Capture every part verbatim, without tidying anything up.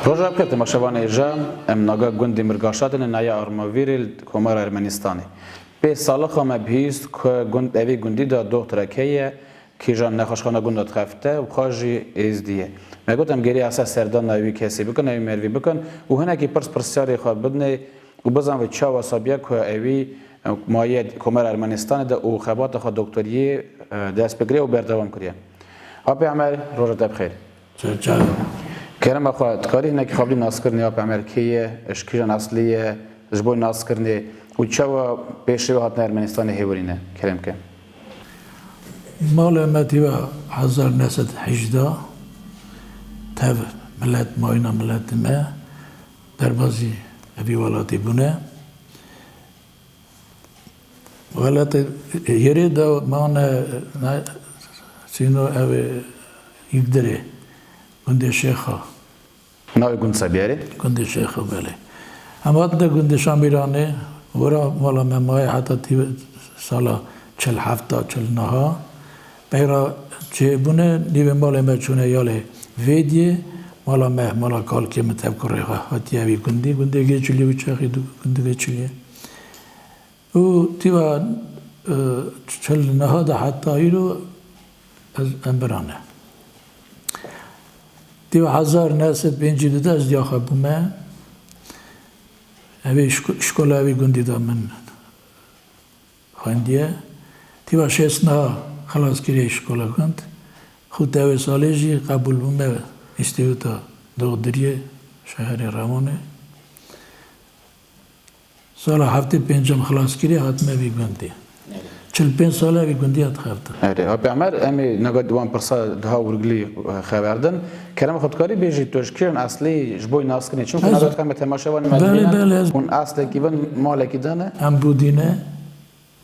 Roja bi xêr temaşevanê hêja, em naga gundê Mirgaşatê ne, naya Armavîrê li Komara Ermenistanê. Pê salixa me bihîst ku gund, evî gundî de doxtirek heye, kîjan nexweşxana gunda dixebite û xwe jî êzdî ye. Me got em gêrî esa serdana wî kesî bikin, ewî mervî bikin û hinekî pirs pirsyarê xwe bidinê û bizanve çawa sabiye ku ewî, e, maye Komara Ermenistanê de û xebata xwe doktoriyê, e, dest pê kiriye û berdewam kiriye. Apê Emer, roja te bi xêr. Çaçav. Kerema xwe, dikarî hinekî xwe bidî naskirinê, Apê Emer kê ye, ji kîjan eslî ye, ji bo naskirinê û çawa pêşê wê hatina Ermenistanê hêwirîne? Kerem ke. Malê me tîva hezar neh sed hejdeh tev milet, mayîna miletê me derbazî evî welatî bûne. Welatê yerê de mane, ne, sîno ev ê Îgdirê, gundê Şêxa. Navê gund Sebiyarê? Gundê Şêxa, belê. Em hatine gundê Şamîranê, wira mala me maye heta tî sala çil hefta, çil neha. Peyra çêbûne, nîvê malê me çûne yalê Vêdiyê, mala me, mala kalkê min tev kurê xwe hatiye vî gundî, gundê Gêçilî û çaxî du-, gundê Gêçilî. Û tîva, e, çil neha de heta îro ez, em birane. Tîva hezar neh sed pêncî du de ez diya xwe bûme. Evê şko-, şkola evî gundî de min xwendiye. Tîva şêst neha xilas kiriye şkola gund. Xûtê wê salê jî qebûl bûme Înstîtuta Doxdiriyê şeherê Rewanê. Sala heftê pêncem xilas kiriye, hatime vî gundî. Çil pênc sale vî gundî hat xebtin. Erê, Apê Emer, em ê nega wan pirsa daha wurgilî, e, xeber din. Kerem xwe dikarî bêjî tu ji kîjan eslî ji bo naskirinê? Çimkî Ez nega dixeme temaşevanê me Belê, dibîne, belê, ez hûn eslekî bin malekî de ne. Em Budî ne,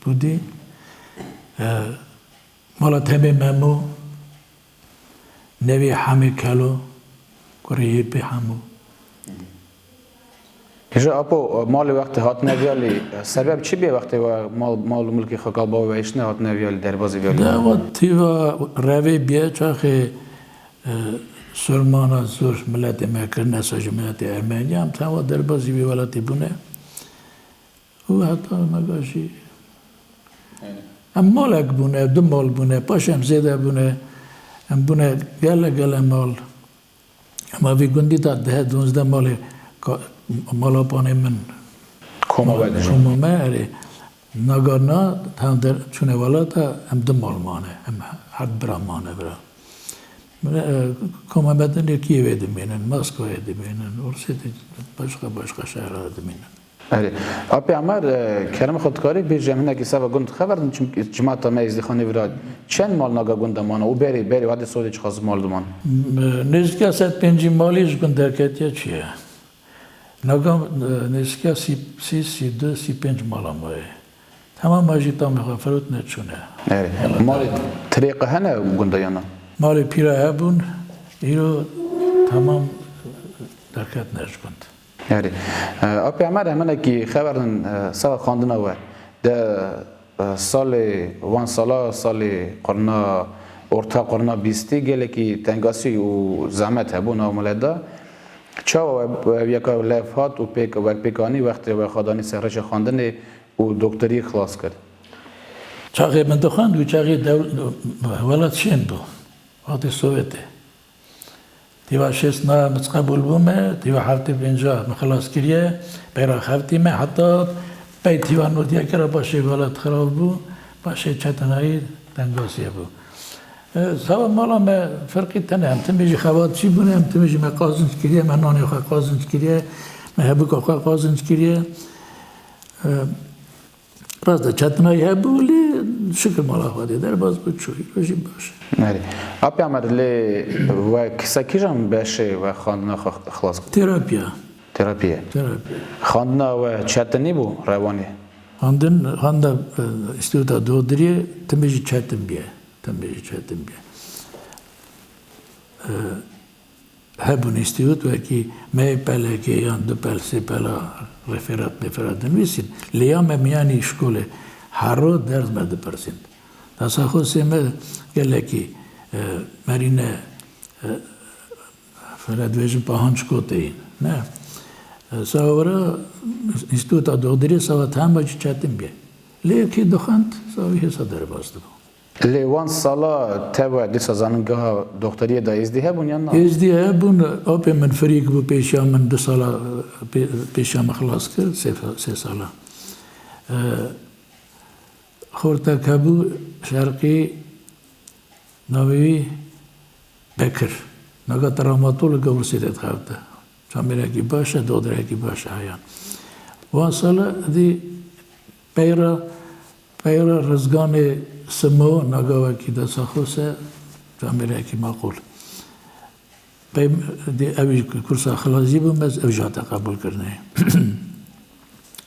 Budî. E, mala Temê Memo, Nevê Hemê Kelo, kurê Yêpê Hemo. Hêja Apo, malê wextê hatine viyalî, sebeb çi bê wextê we mal, mal û milkê xwe kal bavê we hiştine hatine viyalî, derbazî viyalî? Dewa tîva revê biye çaxê, e, surmana zor miletê me kirine, sa ji miletê Ermeniyan, tewa derbazî vî welatî bûne. Û heta mega jî Aynen. Em malek bûne, du mal bûne, paşê em zêde bûne, em bûne gele gele mal. Ema vî gundî de deh, duwazdeh malê ka-, mala panê min. Koma we dijî. Koma me, erê. Nagarna, tam der, çûne welata, em du mal mane. Em her bira mane bira. Min, e, koma me din Kîevê dimînin, Moskowayê dimînin, Rûsê de başqa, başqa şehra dimînin. Erê. Apê Emer, e, kerem xwe dikarî bêjî em hinekî seba gund xeber din, çimkî cimata me Êzdîxanê vira çend mal naga gunda mana û berê, berê hadê sodê çiqas mal diman? M-, nêzîka sed pêncî malî ji gund derketiye çi ye? Naga, e, nêzîka sî, sî, sî du, sî pênc mala maye. Temama jî tamê xwe firotine çûne. Erê. Malê tirêqe hene gunda yana? Malê pîra hebûn, îro temam derketine ji gund. Erê. E, Apê Emer, em hinekî xeber din, e, seba xwendina we. De, e, salê, wan sala, salê qurna, orta qurna bîstî gelekî tengasî û zehmet hebû nav milet de. Çawa we, we yeka lev hat û pêk, wek pêk anî wextê we xwe danî ser rêça xwendinê û doktorî xilas kir? Çaxê min dixwend û çaxê dew-, welat şên bû. Wextê Sowetê. Tîva şêst neha min qebûl bûme, tîva heftê pênca min xilas kiriye, peyra xeftî me, heta pey tîva nodî kira, paşê welat xirab bû, paşê çetinayî tengasî bû. E, seba mala me ferqî tene, em timî jî xebatçî bûne, em timî jî me qazinc kiriye, me nanê xwe qazinc kiriye, me hebûka xwe qazinc kiriye. E, Rast e, çetinayî hebû, lê şikir mala Xwedê derbas bû, çû, îro jî baş e. Erê. Apê Emer, lê we kisa kîjan beşê we xwendina xwe xilas kir? Terapiya. Terapiye. Terapiye. Xwendina we çetin nîbû rewanê? Xwendin, xwenda, e, Înstîtuta Doxdiriyê timî jî çetin bûye. Timî jî çetin bûye. E, Hebûn înstîtût wekî me yê pelekê yan du pel, sê pela referat meferat dinivîsîn. Lê ya me miyanî şkolê her ro derz me dipirsîn. Dasa xosê me gelekî, e, merîne, e, Were dibêjin pahançkoteyî. Ne. Sawira Înstîtuta Doxdirî sawa hema jî çetin bûye. Lê yekî dixwend, sawî hêsa derbas dibû. Lê wan sala te we dîsa zanîngeha doxteriyê de êzdî hebûn yan na? Êzdî hebûn, apê min firîk bû pêşiya min du sala, pê-, pêşiya min xilas kir, sê, sê sala. E, Xortek hebû şerqî, navê wî Bekir. Naga travmatolog e, Ûrsî de dixebite. Camêrekî baş e, doxtorekî baş e heyan. Wan sala dî peyra, peyra Rizganê Simo, naga wekî de saxos e, camêrekî maqûl. Pey dê ew jî kursa xilazî bû, me ew jî hate qebûlkirinê.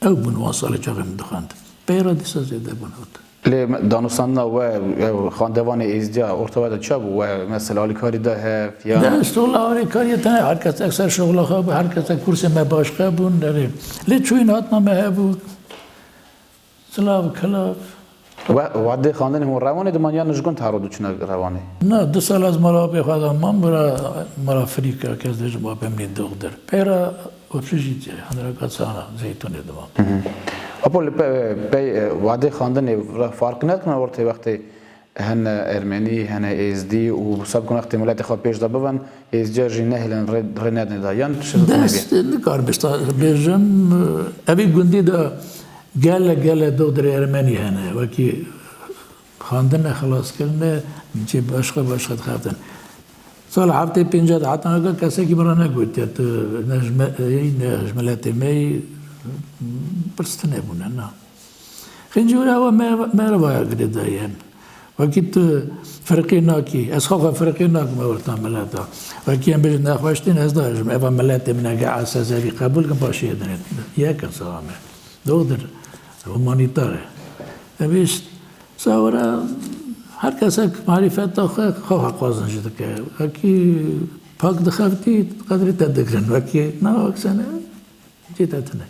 Ew bûn wan salê çaxê min dixwend. Peyra dîsa zêde bûn hot. Lê me-, danûstandina we, ew xandevanê êzdiya orta we de çi bû? We mesela alîkarî da hev, ya? De, şoxla alîkariyê tune, her kes ekser şoxla xwe bû, her kes kursê me başqe bûn, erê. Lê çûyîn hatina me hebû. Silav, kilav. We, wadê xandinê hûn Rewanê diman yan ji gund haro diçine Rewanê? Na, du sal ez mala apê xwe de mam, bira mala Frîka, kes dê ji apê min doxdir. Peyra Ofrijî, Handraka Sana, Zeytûnê diman. Hı hı. Apo li pe-, pey, e, wadê xandinê re fark nedikine ortê wextê hene Ermenî, hene Êzdî û wisa bikin wextê miletê xwe pêş de bibin, Êzdiya jî nehêlin rê, rê nedin da. Yan tişt Dest nikarim êsta bêjim, evî gundî de gele, gele doxdirê Ermenî hene. Wekî xandine, xilaskirine, cê başqa, başqa dixebtin. Sala heftê pênc de heta niha kesekî min re negotiye, tu ne ji me yî, ne ji miletê me yî, pirs tune bûne, na. Xêncî were ewa me, merivaya girêdayî hene. Wekî tu firqê nakî, ez xwe xwe firqê nakim orta mileta. Wekî em bêjin nexweş tîn, ez nabêjim, eva miletê min e, ge ez ez evî qebûl kim, paşê dinê. Yek in sala me. Doxdir, humanîtar e. Em bêjin, sawira her kesek marîfeta xwe, xwe xwazin jî dike. Wekî pak dixebitî, qedrê te digirin. Wekî na, wek sene, Cî te tune.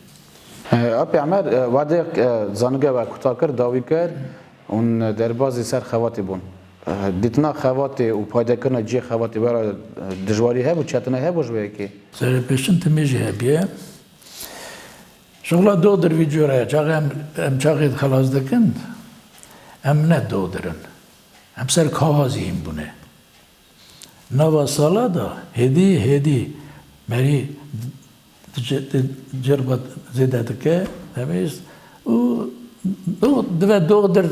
E, Apê Emer, e, wadê, e, zanîngeha we kuta kir, dawî kir, hûn derbazî ser xebatê bûn. E, dîtina xebatê û paydekirina cihê xebatê we re, e, dijwarî hebû, çetine hebû ji vê yekê? Serê pêşin timî jî hebiye. Şoxla doxdir vî cure ye. Çaxê em, em çaxê xilas dikin, em ne doxdir in. Em ser kaxazî hîn bûne. Nava sala de hêdî hêdî merî di, di, di cerba zêde dike, demêst û do-, dibe doxdir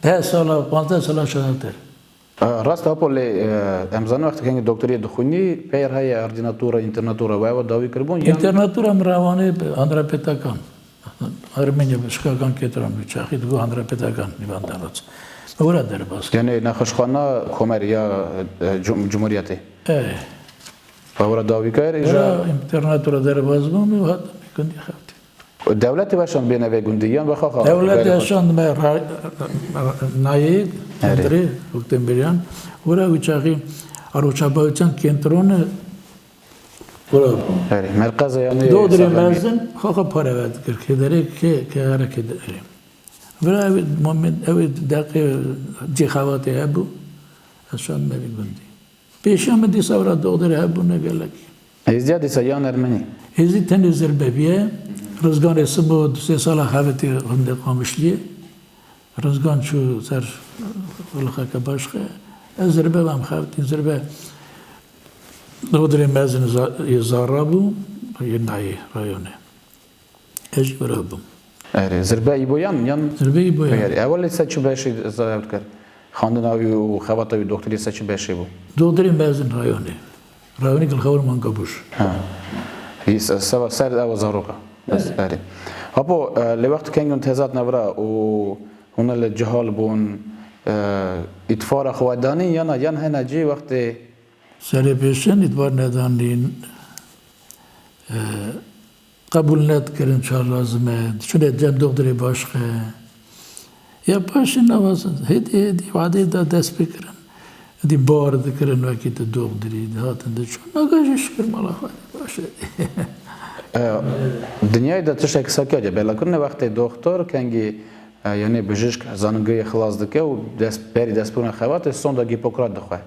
deh sala, panzdeh sala şanetir. E, rast e, Apo, lê, e, em zanin wextekî kengî doktoriyê dixwînî, peyr heye ordînatura, întêrnatura we, we dawî kiribûn, yan? Întêrnatura min Rewanê bi Andra Pêtakan. Ermenî bi şikakan kêtiran bi çaxî digo Andra Pêtakan nîvan derat. Me wira derbas kir. Yanî nexweşxana komerî ya, e, cum-, cumhuriyetê. E. We wira dawî kir, îja. Wira întêrnatura derbas bûm û hat gundî xebitî. Dewletê we şand bêne vê gundî yan we xaxa? Dewletê şand me ra-, nayê, Erê. Kentrê, Hukdembiriyan. Wira wî çaxî Aroça Bawiçan kentrone Wira. Erê, merkeze yanî Doxdirê Serhemî. Mezin, xwe xwe pare ve dikir. Kêderê kê, kê here kêderê. Vira ew ê moment, ew ê deqê cê xebatê hebû. Ez şand me vî gundî. Pêşiya min dîsa wira doxdirê hebûne gelekî. Êzdiya dîsa yan Ermenî? Êzî tenê zirbe bîye. Rizganê Simo du sê sala xebitî Xundê Qamişliyê. Rizgan çû ser xulixeke başqe. Ez zirbe vam xebitîn, zirbe doxdirê mezin za-, yê Zara bû, yê nayê rayonê. Ez jî wira bûm. Erê, zirbe î bû yan, yan? Zirbe î bû yan. Erê, ewel se çi beşî zayab dikir? Xandina wî û xebata wî doxtirî se çi beşî bû? Doxdirê mezin rayonê. Rayonê Gilxewir Mangabuş. Ha. Hî se-, seba ser ew zaroka. Bes, erê. Apo, e, lê wext kengûn tezat nevra û hûn li cihal bûn, e, îtfara xwe danîn yana, yan hene cî wextê? Serê pêşin îtfar nedanîn, e, qebûl nedikirin ça lazim e, diçûne cem doxdirê başqe. Ya paşê navazin, hêdî, hêdî, wadê de dest pê kirin. Dî bar dikirin, wekî tu doxdirî, dihatin diçûn. Naga jî şikir mala xwe, baş e. E, dinyayê de tiştek sakiya de bela kirine wextê doxtor, kengî, e, yanî bijişk zanîngehê xilas dike û dest, berî destpêkirina xebatê sonda Gîpokrat dixwe.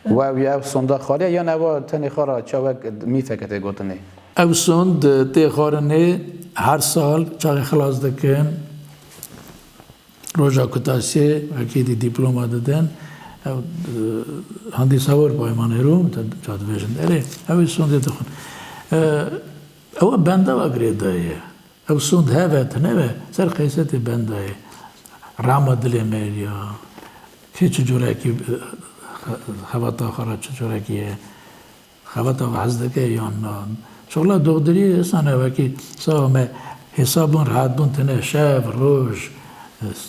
We ew, ev sonda xwariye yan ewa tenê xwe re çawek mîfeke tê gotinê? Ew sond tê xwarinê her sal çaxê xilas dikin. Roja kutasiyê wekî dî dîploma didin. Ew, e, handî sawir paymanê rû, te ça dibêjin. Erê, ew ê sondê dixwin. E, ew benda ve girêdayî ye. Ew sond heve, tune ve, ser qeysetê benda ye. Rama dilê me ya. Kê çi curekî, e, xebata xwe re çi curekî ye. Xebata hez dike yan na? Şixula doxdiriyê îsane wekî sawa me hêsabûn, rehetbûn tine şev, roj,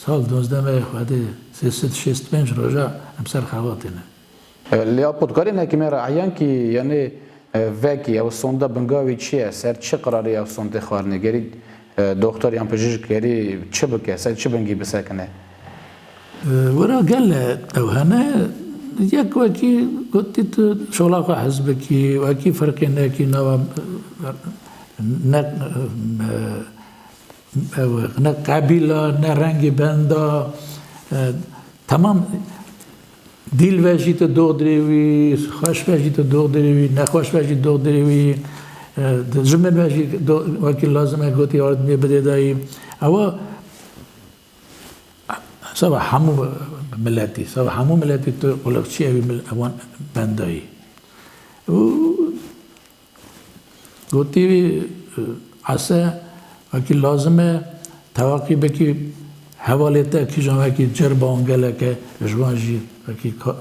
sal duwazdeh mehê Xwedê sê sed şêst pênc roja em ser xebatê ne. E, lê apo dikarî hekî me re eyan kî, yanî, e, vekî ew sonda binga wî çi ye? Ser çi qirarî ew sondê xwarinê? Gerî, e, doxtor yan pijîşk gerî çi bike? Ser çi bingî bisekine? Wira gele ew hene, yek wekî gotî tu şola xwe hez bikî, wekî ferqê nekî nava ne, ew, ne qebîla, ne rengê benda, e, temam dîl ve jî tu doxdirê wî, xweş ve jî tu doxdirê wî, nexweş ve jî doxdirê wî, e, dijmin ve jî do-, wekî lazim e gotî yardimê bidê dayî. Ewa Seba hemû miletî, seba hemû miletî tu quliqçî ew ê mil-, ewan bendayî. Û gotî wî, e, ese wekî lazim e, tewaqî bikî hevalê te kîjan wekî cerba wan gelek e, ji wan jî wekî ka-,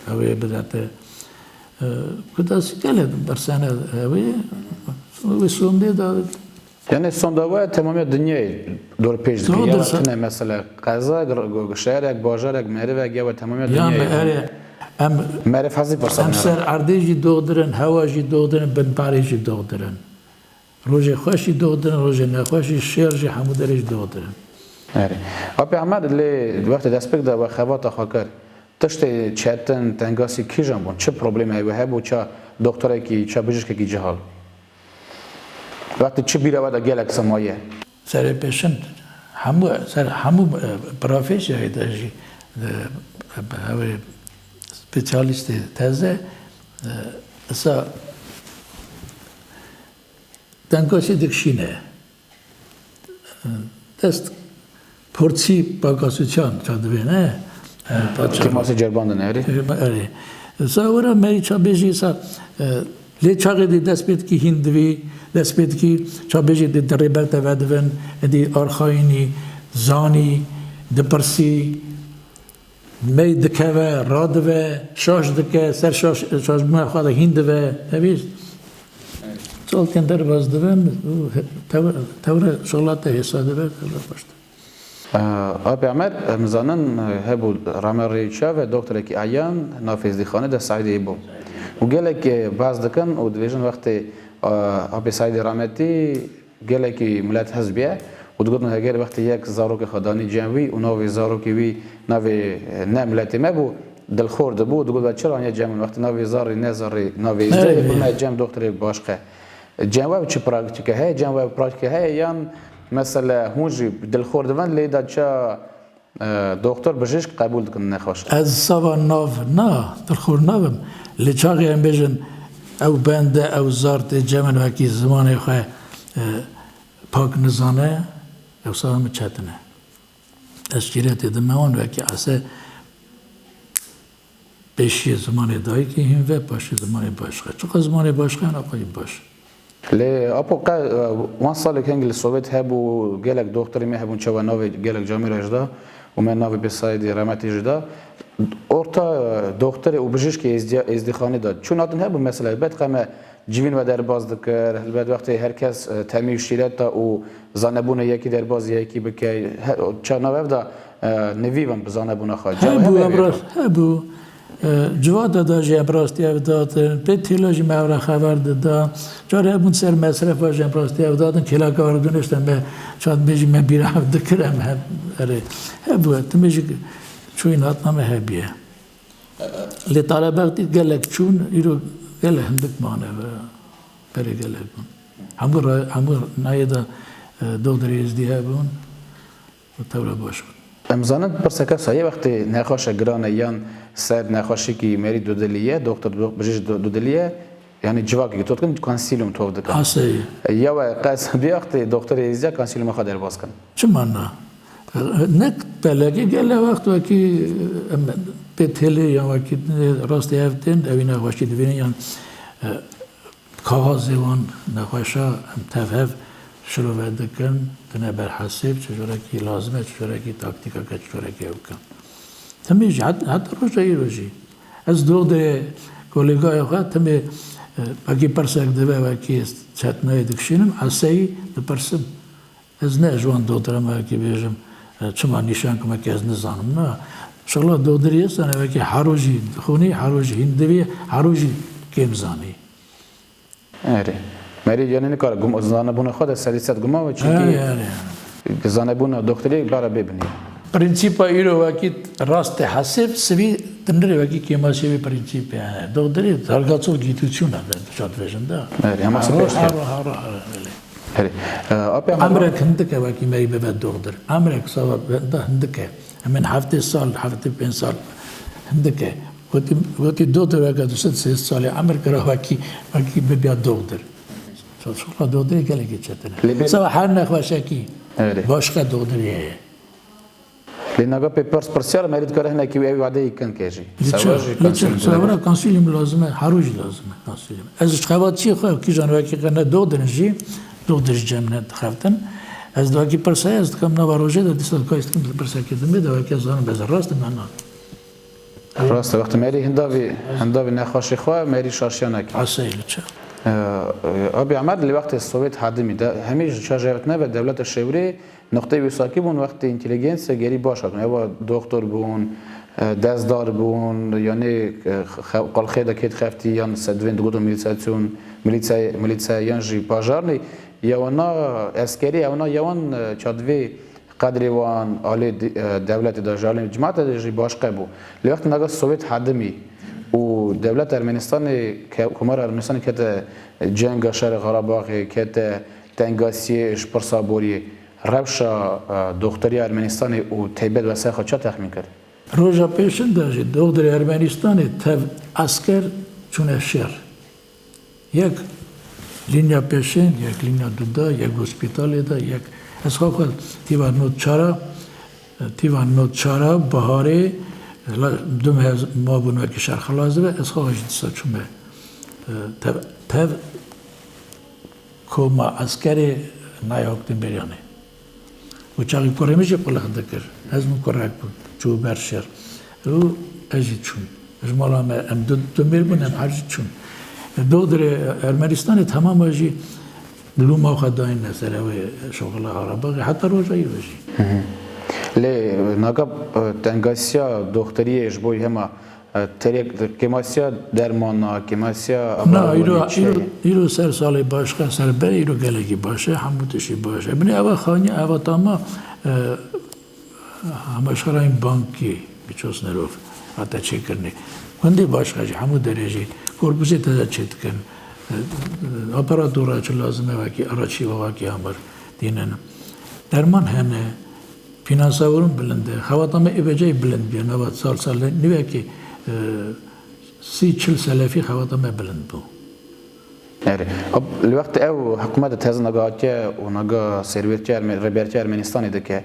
ew ê bide te. E, ku te gelek bersene ew ê, wê sondê de Yanî sonda we temamiya dinyayê dorpêç dike. Doğrudur. Ya we tine mesela qezek, r-, g-, g-, şehrek, bajarek, merivek ya we temamiya dinyayê. Ya me erê, em, meriv hezî pirsan em ser erdê jî doğdirin, hewa jî doğdirin, bin parê jî doğdirin. Rojê xweş jî doğdirin, rojê nexweş jî, şêr jî, hemû derê jî doğdirin. Erê. Apê Ehmed, lê wextê destpêk de we xebata xwe kir. Tiştê çetin, tengasî kîjan bûn? Çi problemê we hebû? Ça doktorekî, ça bijîşkekî cihal? Wextê çi bîra we de gelek semaye? Serê pêşin hemû, ser hemû, e, profesiyayê de jî, e, ew ê spesyalîstê teze, e, isa Tengasî dikişîne. Dest porçî paqasûçan ça divê, ne? E, paça. Kêmasê cerban de ne, erê? E, erê. Sa wira me ça bêjî sa, e, lê çaxê dî dest pê dikî hîn divî, dest pê dikî ça bêjî dî di rêber te vedivin, dî arxayînî, zanî, dipirsî, Mey dikeve, radive, şaş dike, ser şaş, şaşbûna xwe de hîn dive. Te bîst? Çalkên derbas dibe, tev-, tewre şola te hêsa dibe, tewre baş dibe. Apê Emer, em zanin, hebû rame rê çav e, doktorekî eyan, nav hêzdîxanê de Seîdê bû. Û gelek, e, behs dikin û dibêjin wextê, e, apê Seîdê rahmetî, Gelekî milet hez bûye û digotin, heger wextê yek zarokê xwe danî cem wî û navê zarokê wî navê, e, ne miletê me bû, dilxor dibû û digot, "We çira aniye cem min? Wextê navê zarê ne zarê navê êzdî, bûme cem doktorê başqe." Cem we çi praktîke heye? Cem we praktîke heye yan mesele hûn jî dilxor dibin, lê da ça E, doktor, bijîşk qebûl dikin nexweş? Ez sava nav na, dilxor nabim. Lê çaxê em bêjin, ew bende, ew zar tê cem min wekî zimanê xwe, e, pak nizane, ew sava min çetin e. Ez şîretê dime wan wekî ese Pêşiyê zimanê dayikê hîn ve, paşê zimanê başqe. Çiqas zimanê başqe hene, xweyî baş. Lê apo qe, e, wan salê kengî li Sowêt hebû, gelek doktorê me hebûn, çawa navê gelek camêra jî da û me navê pê Seîdê rahmetî jî da. Orta, e, doktorê û bijîşkê êzdiya-, êzdîxanê da. Çûn hatin hebûn mesela, helbet qe me civîn we derbas dikir, helbet wextê her kes, e, temî û şîreta û zanebûna yekî derbas yekî bike, he, ça nav ev da, e, nivî bin bi zanebûna xwe. Hebû, ev rast hebû. E, civata da jî em rastî ev datin, pê têla jî me ev re xeber dida. Carê hebûn ser mesrefa jî em rastî ev datin, kêlaka erdûnê işte me, çat bêjî me bîra ev dikir em he, erê. Hebû, timê jî çûyîn hatina me hebiye. Lê talebextî gelek çûn, îro gelek hindik mane ve berê gelek bûn. Hemû re-, hemû nayê de, e, doktorê êzdî hebûn û tewre baş bûn. Em zanin pirseke sayê wextê nexweşe giran e yan Ser nexweşîkî merî dudilî ye, doktor do-, bijî du-, dudilî ye, yanî civakê ku to dikin, konsîlyum tov dikin. Asê. Yew e qes bî wextê doktorê êzî ya konsîlyuma xwe derbas kin. Çima na? Ne pelekê gele wext wekî, em, pê têlê yan wekî rastê hev tên, ewî nexweşî dibînin yan, e, kaxazê wan nexweşa em tev hev şirove dikin, dine ber hesêb, çi corekî lazim e, çi corekî taktîkeke, çi corekî ew bikin. Timî jî het-, heta roja îro jî. Ez doxdê kolêgaya xwe timî, e, wekî pirsek dibe, wekî çetnayê dikişînim, eseyî dipirsim. Ez ne ji wan doxtira me wekî bêjim, e, çima nîşan kime ke ez nizanim. Na, şixla doxdirî hestan e wekî hero jî dixwînî, hero jî hîn divî, hero jî kêm zanî. Erê. Merî yanî nikare gum-, zanebûna xwe de sedî sed guma we, çunkî Erê, erê. zanebûna doxtirî bara bê binî. Prensîpa îro wekî rastê hesib sivî dinirê wekî kêmasiyê wê prensîpê. Doxtirî dalgaço gîtûçûna de çat vejin de. Erê, hema Haro, sipêş haro, haro, haro, belê. Herê. E, apê Emre Emrek hindik e wekî me yî bibe doxdir. Emrek sava da hindik e. Hemen heftê sal, heftê pênc sal hindik e. Gotî, gotî doxdir weke du sed sê sed salê emir kira wekî, wekî bibiya doxdir. Şoxla doxdirê gelekî çetin e. Lê bê- Sava her nexweşekî Erê. başka doxdirî heye. Lê naga pê pirs pirsyar merî dikare hinekî ew wadeyî kin ke jî. Li çi? Sava jî Li çi? konsîlyum Sava dikare. konsîlyum lazim e, hero jî lazim e konsîlyum. Ez ji xebatçiyê xwe kîjan wekî qe ne doxdirin jî, doxdir ji cem ne dixebtin. Ez di wekî pirsayê ez dikam nava rojê de dîsa dikayî dikim pirsekê dimê de wekî ez zanim ez rast im ya na. Rast e, wextê merî hindavî, hindavî nexweşê xwe merî şaşiya neke. Asayî li çi? E, e, Abî Emer li wextê Sowêt hedimî de hemî ji çar jevt neve dewleta şewrê Noqteyê wî sakî bûn wextê întîlîgensê gerî baş hatin. Ewa doxtor bûn, e, destdar bûn, yanî, e, xe-, qalxê de kêt xeftî yan sedvên digotin milîsasyon, milîse, milîse yan jî pajarnê. Yewana eskerî, yewana yewan, e, çadvê qedrê wan alê di-, e, dewletê de, ji alê cimatê de jî başqe bû. Lê wextê naga Sowêt hedimî û dewleta Ermenistanê ke-, Komara Ermenistanê kete cenga şerê Xarabaxê, kete tengasiyê ji pirsa boriyê. Rewşa, e, doxtoriya Ermenistanê û teybet wesayê xwe ça texmîn kir? Roja pêşin de jî doxtorê Ermenistanê tev esker çûne şer. Yek lînya pêşên, yek lînya duda, yek gospîtalê de, yek ez xwe xwe tîva not çara, tîva not çara biharê, la, du meh mabûn wekî şer xelas dibe, ez xwe xwe jî dîsa çûme, e, tev, tev Koma eskerê nayê Hokdînbêriyanê. Û çaxî kurê min jî qulix dikir. Ez min kurek bûm, çû ber şer. Û ez jî çûm. Ji mala me em du, du mêr bûn, em her jî çûn. Doxdirê Ermenistanê temama jî lûma xwe dayîne ser ew ê şoxila Xarabaxê, heta roja îro jî. Hı hı. Lê naga, e, tengasiya doxteriyê ji bo hema E, terek, kêmasiya dermana, kêmasiya Na, îro, îro, îro ser salê başqa, ser berê îro gelekî baş e, hemû tiştî baş e. Binê eva xanî, eva tama, e, hemaşxerayên bankî, Biçosnerov, hate çêkirinê. Gundê başqa jî, hemû derê jî, korpusê teze çê dikin. E, e, aparatura çi lazim e, wekî araçî, wekî amir dînin. Derman hene, Fînansa wan bilind e. Xebata me ê veceyê bilind bûye. Nava sal sal nivekê, e, sî çil selefî xebata me bilind bû. Erê. Ab, li wextê ew hikûmet teze naga hatiye û naga serwêrtiya Erme-, rêbertiya Ermenistanê dike,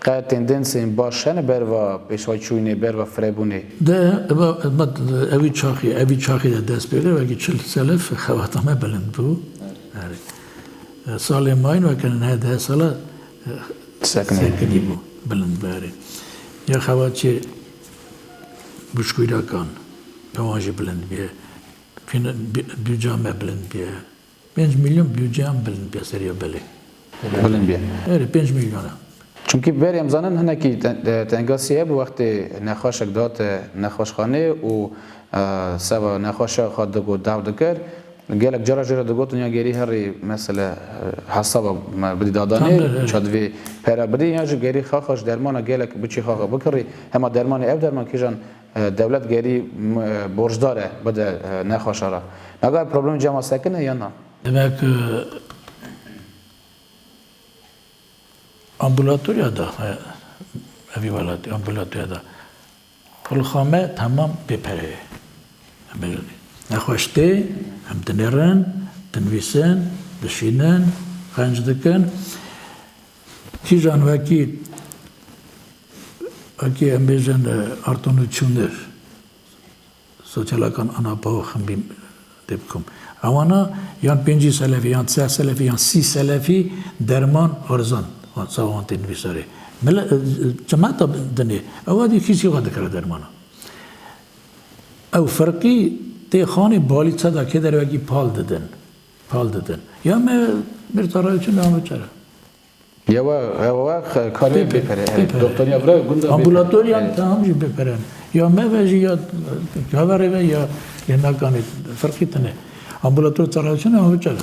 qe tendensên baş hene berva pêşwayçûyînê, berva firebûnê? De, eva, eva, evî çaxî, evî çaxî de dest pê kir, wekî çil selef xebata me bilind bû. Erê. E, salê mayîn weke niha deh sala, e, Sekinî. Sekinî bû, bilind bû, erê. Ya xebatçê bûçkûyrakan, pewan jî bilind bûye. Fîn-, bi-, bûdca me bilind bûye. Pênc milyon bûdceyan bilind bûye seriya belê. Bilind bûye. Erê, pênc milyon e. Çimkî berê em zanin hinekî te-, te-, tengasî hebû wextê nexweşek dihate nexweşxanê û, e, seba nexweşa xwe digot, daw dikir. Gelek cara jê re digotin ya gerî herî, mesela, e, hesaba me bidî dadanê, Tamam, evet. ça divê pera bidî, ya jî gerî xaxa ji dermana gelek biçî xaxa bikirî. Hema dermanê ev derman kîjan, e, dewlet gerî, m-, e, borcdar e bide, e, nexweşa re. Naga problem cema sekine ya na? Demek, e, ambulatorya da, e, evî welatî, ambulatorya da. Qulxa me temam bê pere ye. Em bêjin, nexweş tê, em dinêrin, dinivîsin, dişînin, qenc dikin. Kîjan wekî, wekî em bêjin, e, artonûçûnir, sosyalakan ana paho ximbî tê bikum. Ewana yan pêncî selefî, yan seh selefî, yan sî selefî derman arzan, wan, sa wan tê nivîsarê. Mile-, e, e, cemata dinê, ewa dî kîsî xwe dikire dermana. Ew ferqî tê xanê balî seda kê dervekî pal didin. Pal didin. Ya me bir tarayçin devam biçere. Ya we, ya we xe-, karê Bêpere, bêpere, evet. Bêpere. Doktoriya vira gunda bêpere. Ambulatoriyan Evet. Tamam jî bêpere. Ya me ve jî ya heverê ve ya lê nakanê ferqî tine. Ambulator tarayçin ama biçere.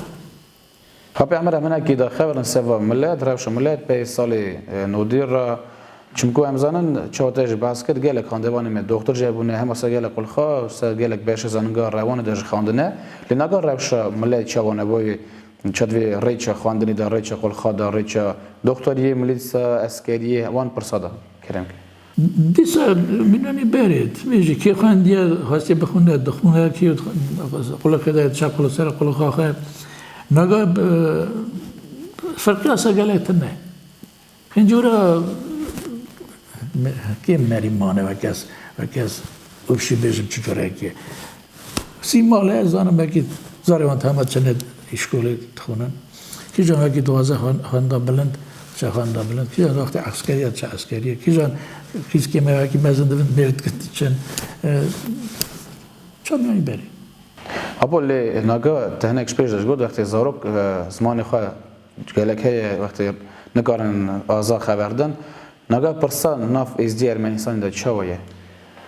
Xapê Emer, em hinekî de xeberin seva milet, rewşa milet pey salê, e, nodî re. Çimku em zanin, çawa te jî behs kir, gelek xandevanê me doxtir jî hebûne, hema ser gelek qulxa, ser gelek beşê zaninga rewanê de jî xwendine. Lê naga rewşa milet çawa ne boyê, çawa divê rêça xwendinî de, rêça qulxa de, rêça doxtoriyê, milîtsa, eskeriyê, wan pirsa de, kerem ke. Dîsa mînanî berê, divê jî kê xwendiye, xwestiye bixwîne, dixwîne, kê qulixê de, çe qulixê ser qulixa xwe. Naga, e, ferqiya se gelek tune. Hincora me-, kê merî mane, wek ez, wek ez û şî bêjim çi corekî. Sî male, ez zanim, belkî zarê wan hema çine îşkolê dixwînin. Kîjan wekî dixwaze xwen-, xwenda bilind, çe xwenda bilind. Kîjan wextê eskeriya, çe eskeriye. Kîjan kîskê me wekî mezin dibin, mêr dikin diçin. E, çar mîyanî berî. Apo lê naga te hinek ji pêş de ji got, wextê zarok, e, zimanê xwe gelek heye, wextê nikarin aza xeber din. Naga pirsa nav êzdî Ermenistanê de çawa ye?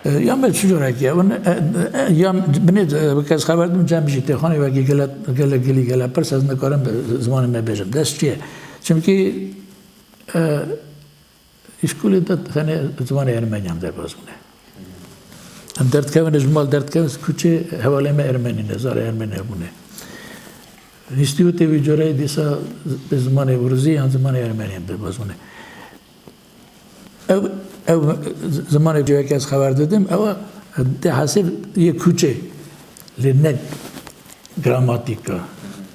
E, ya me çi corekî ye? Hûn, e, e, ya binê, e, kes xeber dim cem jî têxanê wekî gele, gele gilî, gele pirs, ez nikarim zimanê me bêjim. Dest çi ye? Çimkî, e, îşkolê de tenê zimanê Ermeniyan derbas bûne. Em derdikevin, ji mal derdikevin, kuçê hevalê me Ermenî ne, zarê Ermenî hebûne. Înstîtûtê wî coreyê dîsa bi zimanê Urzî yan zimanê Ermenî derbas bûne. Ew, ew zimanê cihekî ez xeber didim, ew de hesê yê kuçê, lê ne gramatîka.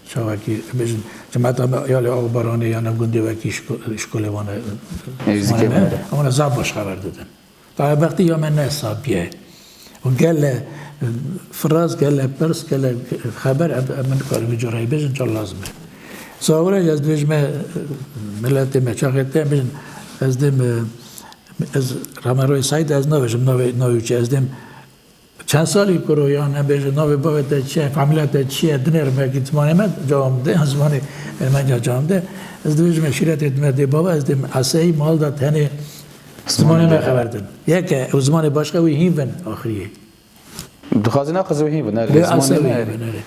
Çawekî, bêjin, cemata me ya lê Axbaranê ya ne gundê wekî şko-, şkolê wan e, Êzîkê zimanê me, wan e. Ewana zaf baş xeber didin. Taybextî ya me ne sabiye. Û gele, e, firaz, gele pirs, gele xeber, em, em nikarin vî coreyî bêjin, çar lazim e. Sawirek ez dibêjim, e, miletê me, çaxê te bêjin, ez dêm, e, ez Rameroyê Seîd, ez nabêjim, navê, navê çi, ez dêm çend salî kuro, yan em bêjin, navê bavê te çi ye, famîlya te çi ye, dinêrim wekî zimanê me cewab de, yan zimanê Ermenca cewab de. Ez dibêjim, şîretê me dê bava, ez dêm eseyî mal da tenê zimanê me xeber din. Yeke, ew zimanê başqa wî hîn bin axiriyê. Dixwazî naxwazî wî hîn bin, erê. Lê zimanê me, erê. Bin, erê.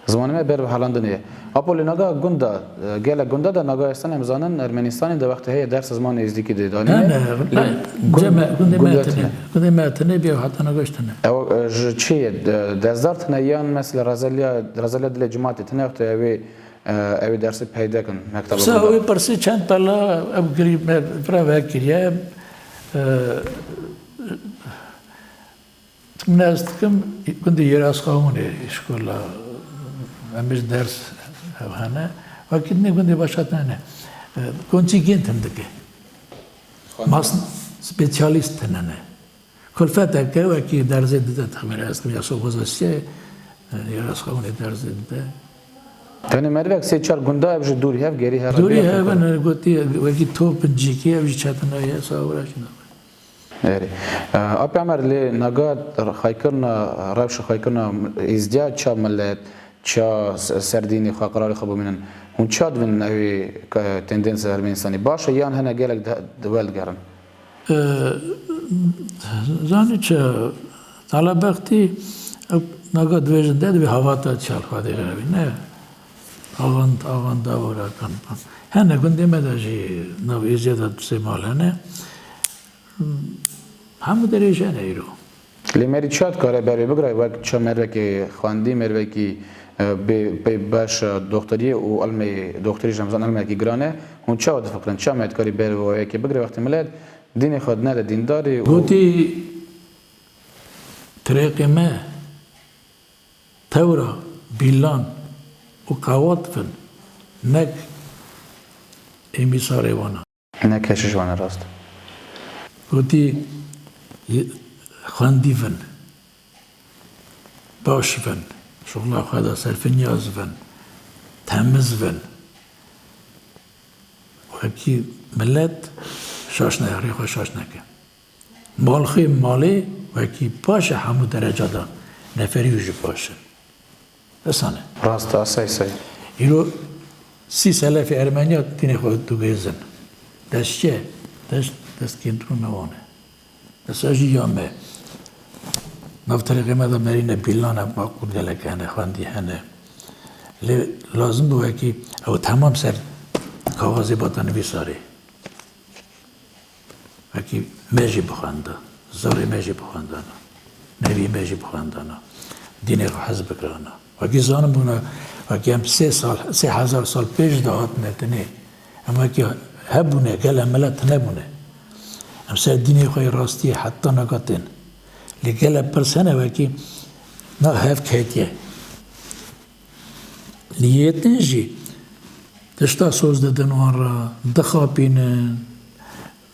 Zimanê me ber bi helandinê ye. Apo lê naga gunda, e, gelek gunda de naga êstan em zanin Ermenistanê de wextê heye ders zimanê êzdîkî dê danîne. Ne, ne, lê ne, gund-, cem-, gundê me gundê tine. Tine. Gundê me tine bîya heta naga jî tine. Ew, e, ji çi ye? De-, dezdar tine yan mesela rezeliya, rezeliya dilê cimatê tine wextê ew ê, e, ew ê dersê peyde kin mekteba gunda? Wê pirsî çend tala ew girî me vira vekiriye. E, Min ez dikim, gundê Yêrasxawûnê, îşkola, em bêjin ders hene. Wekî dinê gundê başa tine ne. E, kontingent hindike. Mas spesyalîst tine ne. Kulfeteke wekî derzê dide, texmîn ez dikim, ya Sokozasiyê, e, Yêrasxawûnê derzê dide. Tenê merivek sê çar gunda ev ji dûrî hev gerî her Dûrî hev in, gotî, wekî top incîkî, ev jî çetin e, sawira jî nabe. Erê. E, Apê Emer, lê naga xaykirina, rewşa xaykirina êzdiya ça milet, ça s-, ser dînê xwe, qirarê xwe bimînin. Hûn ça dibînin ew ê, e, tendênsa Ermenistanê? Baş e yan hene gelek di, di wel digerin? E, zanî çi, talebextî, ew naga dibêjin de divê havata çal xwe dê re bî, ne? Avant, avant davora kan. Hene gundê me de jî nav êzdiya de du sê mal hene. Hemû derê jî hene îro. Lê merî çiya dikare ber wê bigire, wek çi mervekê xwendî, mervekî, e, bê, bê beş, e, doxteriyê û ilmê doxterî jî em zanin ilmekî giran e. Hûn çawa difikirin? Çiya me dikarî ber wê yekê bigire wextê milet dînê xwe nede dîndarî û Gotî, Tirêqê me tewra bîlan û qewat bin, nek êmîsarê wan a. Ne keşiş wan e, rast. Gotî, xwendî bin, baş bin, şixula xwe de serfinyaz bin, temiz bin. Wekî milet şaş ne, rê xwe şaş neke. Malxê malê wekî paş e hemû dereca de, neferî û jî paş e. Esane. Rast e, sey sey. Îro sî selefê Ermeniya dînê xwe diguhêzin. Dest çi ye? Dest, dest kêmtirû me wan e. Mesela jî ya me. Nav terîqê me de merîne bîlan e, maqûl gelek hene, xwendî hene. Lê lazim bû wekî ew temam ser kaxezê bata nivîsarê. Wekî me jî bixwenda, zarê me jî bixwendana, nevî me jî bixwendana, dînê xwe hez bikirana. Wekî zanim bûna, wekî em sê sal, sê hezar sal pêş de hatine tinê. Em wekî hebûne, gele milet nebûne. Em ser dînê xwe yê rastiyê heta naka tên. Lê gele pirs hene wekî na hev ketiye. Lê yê din jî tişta soz didin wan re, dixapînin.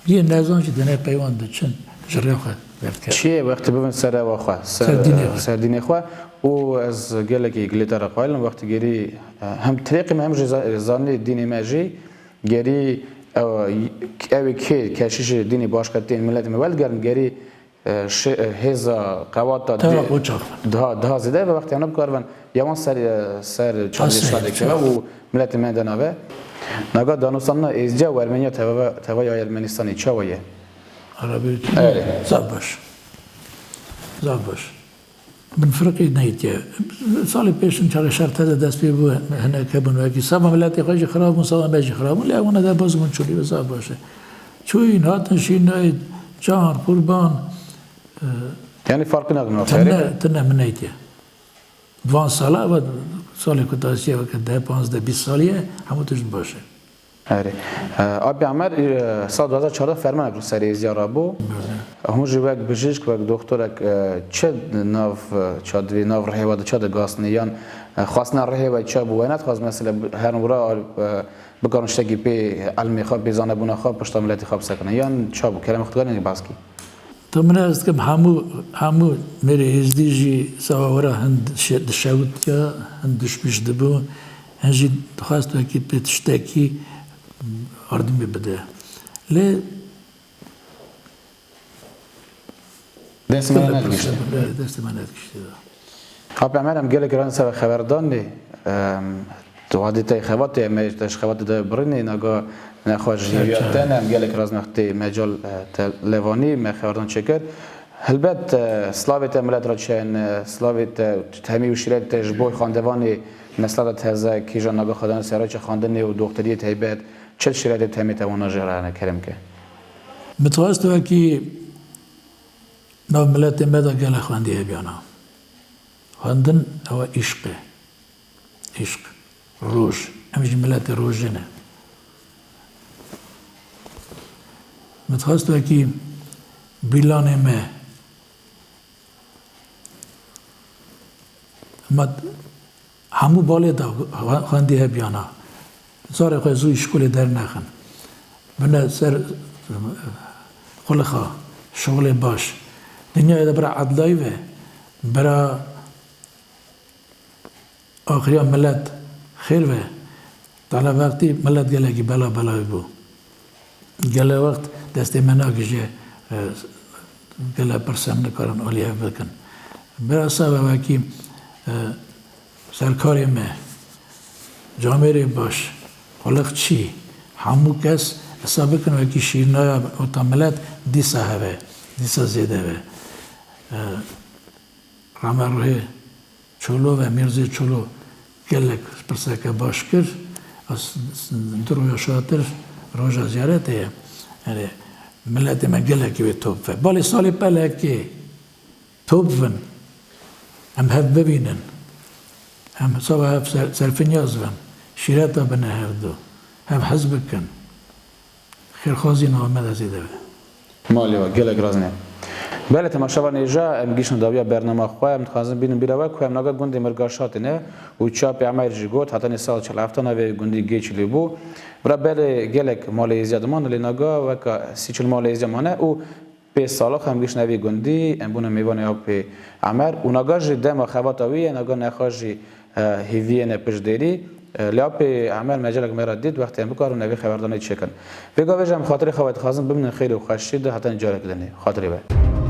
Yê nezan jî dine pey wan diçin, ji rê xwe vedikin. Çiyê wextî bibin ser ewa xwe, ser, Ser dînê xwe. ser dînê xwe. Û ez gelekî gilê te re qayil im, wextî gerî, e, hem tirêqê me hem jî za-, zanî dînê me jî gerî, e, ew ê kê keşîşê dînê başqe tên miletê me welgerin, gerî e, şi-, e, hêza qewata Teva di-, qoçax. daha, daha zêde ve wextê hene bikaribin. Ya wan ser, e, ser çavdê Asê, şadê keve û miletê me de nave. Naga danûstanina êzdiya û Ermeniya teva, teva ya Ermenistanê çawa ye? Arabî Erê. Zaf baş. Zaf baş. Bin firqî neytiye. Salê pêşin çaxê şer teze dest pê bû, hinek hebûn wekî. Seba miletê xwe jî xirab bûn, seba me jî xirab bûn. Lê wana de baz bûn çûlî ve zaf baş e. Çûyîn, hatin şînayî, çar, qurban, e, Yanî farqî nadin o tine, xêrê? Tine min neytiye. Van sala ve salê ku dasiye weke deh, panzdeh, bîst salî ye, hemû tişt baş e. Erê. E, Apî Emer, e, sal du hazar çardeh fermanek li ser êziya rabû. Belê. Hûn jî wek bijîşk, wek doktorek, e, çi nav, e, çi divê nav rihê we de çi digastinê? Yan, e, xwestina rihê we çi bû? We nedixwest mesela bi-, her wira, e, bikarin tiştekî pê ilmê xwe, pê zanebûna xwe, pişta miletê xwe bisekinin? Yan çi bû? Kerem xwe dikarî behs kî? Tu min ez dikim hemû, hemû mêrê êzdî jî seba wira hin dişe-, dişewitiya, hin dişpîş dibû, hin jî dixwest wekî pê tiştekî ardimê bide. Lê Destê me Tabii, nedikişt. Tabii, destê me nedikişt. Apî Emer, em gelek razin ser xeberdanê, em, tu hadî te xebatê, em te ji xebatê de birînê, naga nexweş Çe, jî çe. Te ne, em gelek razin wextê mecal, e, te levanî, me xeberdan çêkir. Helbet, e, slavê te milet re çen, e, slavê te hemî û şîret te ji bo xandevanê nesla de teze, kîja naga xwedana sera çi xandinê û doktoriyê taybet, çi şîretê te hemî te wana jê re ne, kerem ke. Min dixwest wekî Nav miletê me de gelek xwendî hebiyana. Xwendin ew e îşq e. Îşq. Roj. Em jî miletê rojê ne. Min dixwest wekî bîlanê me. Hema Hemû balê de xwe-, xwendî hebiyana. Zarê xwe zû ji şkolê dernexin. Bine ser xulixa, şixulê baş. Dinyayê de bira edlayî ve, bira axiriya milet xêr ve. Tala wextî milet gelekî bela belayî bû. Gele wext destê me nagihîje, e, gele pirs em nikarin alî hev bikin. Bira seba wekî, e, serkarê me, camêrê baş, xulixçî, hemû kes hesab bikin wekî şîrnaya ota milet dîsa hebe, dîsa zêde be. E, Rame ruhê Çolo ve Mîrzê Çolo gelek pirseke baş kir. Ez du roja şatir roja ziyaretê ye. Yani miletê me gelekî wê top ve. Balê salê pelekê top vin. Em hev bibînin. Em sava hev ser, serfinyaz bin. Şîreta bine hevdu. Hev hez bikin. Xêrxwazî nava me de zêde be. Malê we gelek razin e. Belê, temaşevanê hêja, em gihîştin dawiya bernama xwe. Em dixwazin bînin bîra we ku em naga gundê Mirgaşatê ne û çi Apê Emer jî got, hetanî sal çil hefta navê gundî Gêçilî bû. Bira belê gelek malê êziya diman, lê naga weka sî çil malê êziya mane û pê salox em gihîştin evî gundî, em bûne mêvanê Apê Emer û naga jî dema xebata wî ye, naga nexa jî, e, hêviyê ne piştdêrî. E, lê Apê Emer mecelek me re dît, wextê em bikarin evî xeberdanê çêkin. Vê gavê jî em xatirê xwe dixwazin bimînin xêr û xweşî de, hetanî carek dinê. Xatirê we.